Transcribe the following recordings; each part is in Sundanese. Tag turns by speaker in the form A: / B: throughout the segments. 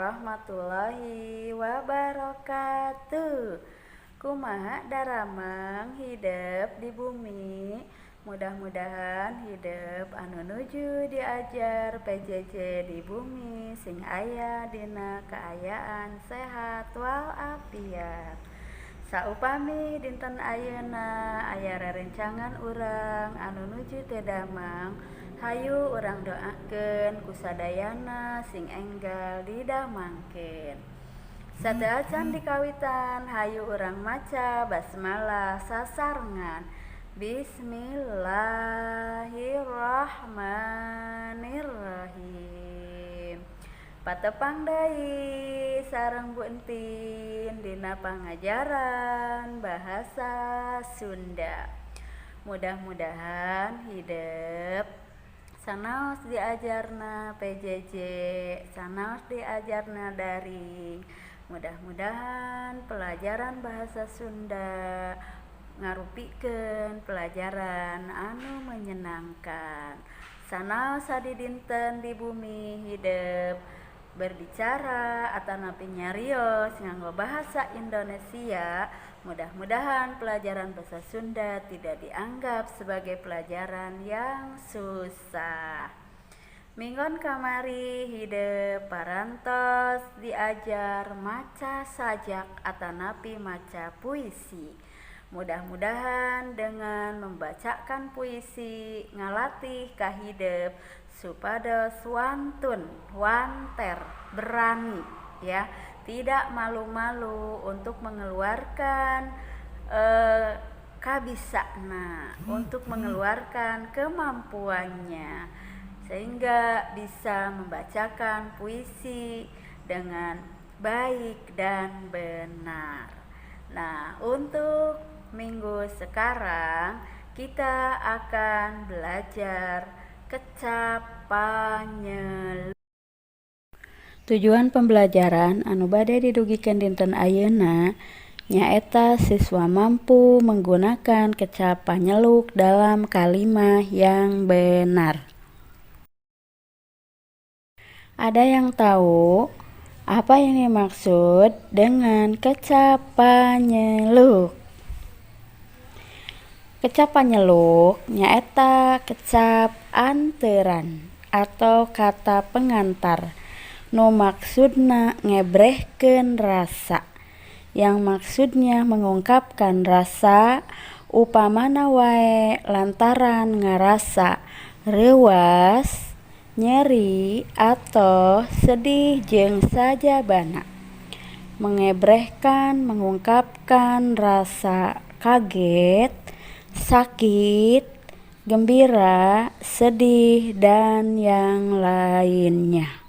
A: Warahmatullahi wabarakatuh. Kumaha daramang hidep di bumi? Mudah-mudahan hidep anu nuju diajar PJJ di bumi sing aya dina kaayaan sehat walafiat. Saupami dinten ayeuna aya rerencangan urang anu nuju teu damang, hayu urang doakeun ku sadayana sing enggal didamangkeun. Sateuacan dikawitan, hayu urang maca basmalah sasarengan. Bismillahirrahmanirrahim. Patepang deui sareng Bu Entin dina pangajaran bahasa Sunda. Mudah-mudahan hidep sanaos diajarna PJJ, sanaos diajarna daring. Mudah-mudahan pelajaran bahasa Sunda ngarupikeun pelajaran anu menyenangkan. Sanaos sadidinten di bumi hidep berbicara atanapi nyarios nganggo bahasa Indonesia, mudah-mudahan pelajaran bahasa Sunda tidak dianggap sebagai pelajaran yang susah. Minggon kamari hidep parantos diajar maca sajak atanapi maca puisi. Mudah-mudahan dengan membacakan puisi ngalatih kahidep supados wantun, wanter, berani ya, tidak malu-malu untuk mengeluarkan kabisana, untuk mengeluarkan kemampuannya sehingga bisa membacakan puisi dengan baik dan benar. Nah, untuk minggu sekarang kita akan belajar kecap panyeluk. Tujuan pembelajaran anu bade didugikeun dinten ayeuna nyaeta siswa mampu menggunakan kecap panyeluk dalam kalimat yang benar. Ada yang tahu apa yang dimaksud dengan kecap panyeluk? Kecap panyeluk nyaeta kecap anteran atau kata pengantar nu maksudna ngebrehkeun rasa, yang maksudnya mengungkapkan rasa, upamana wae lantaran ngarasa reuwas, nyeri, atau sedih jeung sajabana. Mengebrehkan, mengungkapkan rasa kaget, sakit, gembira, sedih, dan yang lainnya.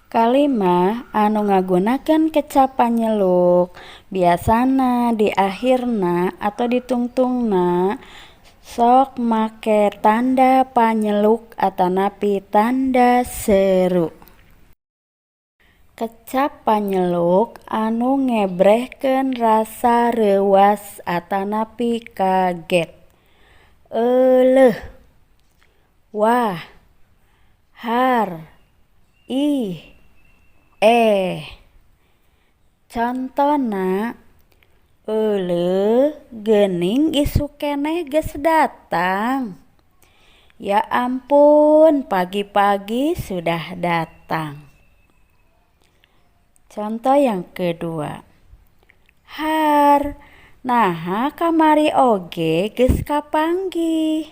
A: Kalimah anu ngagunakeun kecap panyeluk biasana di akhirna atau ditungtungna sok make tanda panyeluk atanapi tanda seru. Kecap panyeluk anu ngebrehkeun rasa reuwas atanapi kaget: Euleuh, wah, har, ih, eh. Contona: Euleuh, geuning isuk keneh geus datang. Ya ampun, pagi-pagi sudah datang. Contoh yang kedua: Har, naha kamari oge geus kapanggih.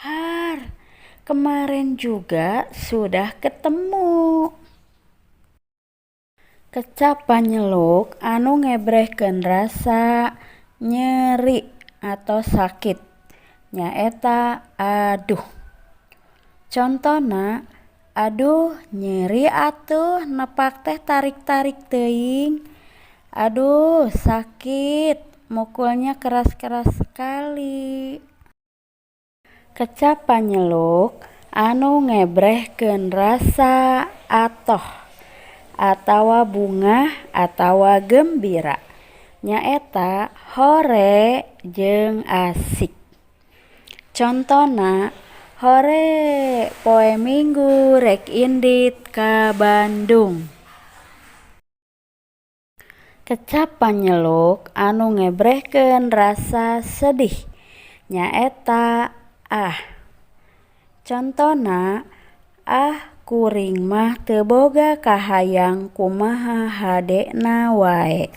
A: Har, kemarin juga sudah ketemu. Kecap panyeluk anu ngebrehkeun rasa nyeri atau sakit nyaeta aduh. Contona: Aduh, nyeri atuh nepak teh tarik-tarik teuing. Aduh, sakit, mukulnya keras-keras sekali. Kecap panyeluk anu ngebrehkeun rasa atoh atawa bungah atawa gembira nyaeta hore jeung asik. Contona: Hore, poe Minggu rek indit ka Bandung. Kecap panyeluk anu ngebrehkeun rasa sedih nyaeta ah. Contona, ah kuring mah teu boga kahayang kumaha hadena wae.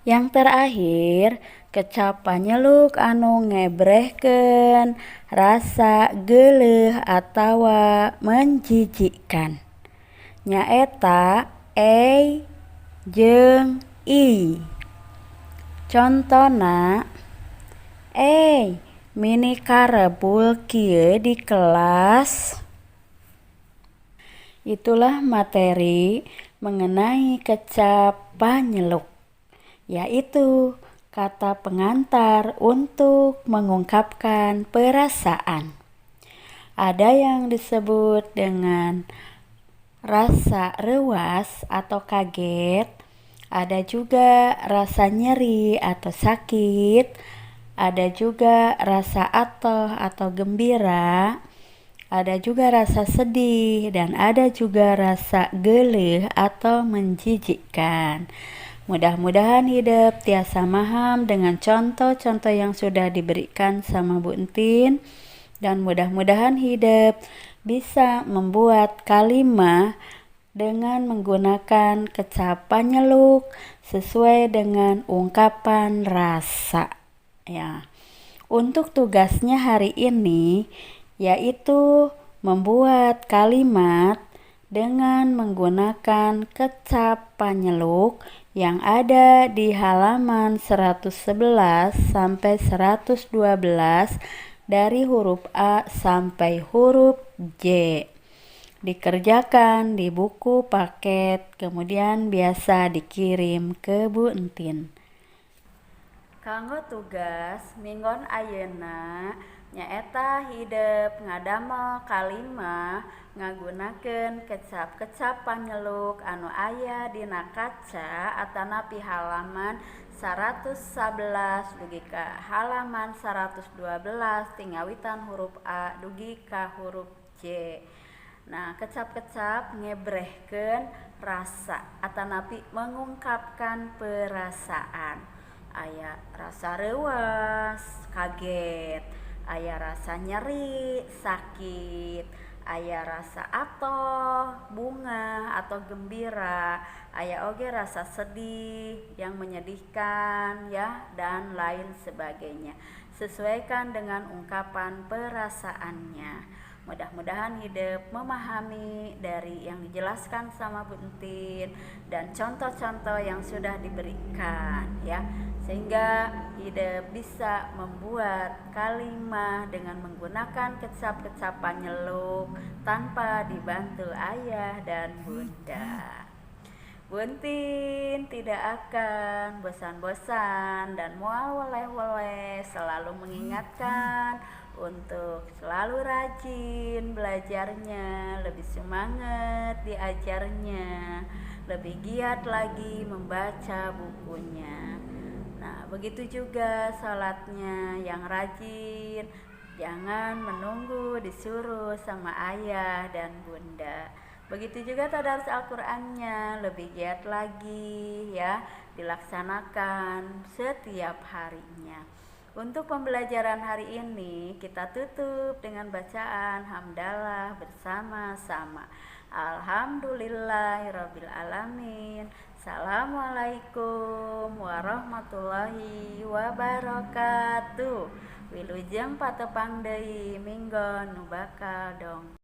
A: Yang terakhir, kecap panyeluk anu ngebrehkeun rasa geuleuh atawa menjijikkan nyaeta ey jeung iy. Contona, ey, meni karebul kieu di kelas. Itulah materi mengenai kecap panyeluk, yaitu kata pengantar untuk mengungkapkan perasaan. Ada yang disebut dengan rasa reuwas atau kaget, ada juga rasa nyeri atau sakit, ada juga rasa atoh atau gembira, ada juga rasa sedih, dan ada juga rasa geuleuh atau menjijikkan. Mudah-mudahan hidep tiasa maham dengan contoh-contoh yang sudah diberikan sama Bu Entin, dan mudah-mudahan hidep bisa membuat kalimat dengan menggunakan kecap panyeluk sesuai dengan ungkapan rasa. Ya. Untuk tugasnya hari ini yaitu membuat kalimat dengan menggunakan kecap panyeluk yang ada di halaman 111 sampai 112 dari huruf A sampai huruf J. Dikerjakan di buku paket, kemudian biasa dikirim ke Bu Entin. Kanggo tugas minggon ayeuna nyaeta hidep ngadamel kalimah ngagunakeun kecap-kecap panyeluk anu aya dina kaca atanapi halaman 111 dugi ka halaman 112 ti ngawitan huruf A dugi ka huruf J. Nah, kecap-kecap ngebrehkeun rasa atanapi mengungkapkan perasaan. Aya rasa reuwas, kaget, aya rasa nyeri, sakit, aya rasa atoh, bungah atau gembira, aya oge rasa sedih yang menyedihkan ya, dan lain sebagainya. Sesuaikan dengan ungkapan perasaannya. Mudah-mudahan hidep memahami dari yang dijelaskan sama Bu Entin dan contoh-contoh yang sudah diberikan ya, sehingga hidep bisa membuat kalimat dengan menggunakan kecap-kecap panyeluk tanpa dibantu ayah dan bunda. Bu Entin tidak akan bosan-bosan dan moal weleh-weleh, selalu mengingatkan untuk selalu rajin belajarnya, lebih semangat diajarnya, lebih giat lagi membaca bukunya. Nah, begitu juga sholatnya yang rajin, jangan menunggu disuruh sama ayah dan bunda. Begitu juga tadarus Al-Qur'annya, lebih giat lagi ya, dilaksanakan setiap harinya. Untuk pembelajaran hari ini kita tutup dengan bacaan hamdalah bersama-sama. Alhamdulillahirabbil alamin. Assalamualaikum warahmatullahi wabarakatuh. Wilujeng patepang deui minggon nu bakal dong.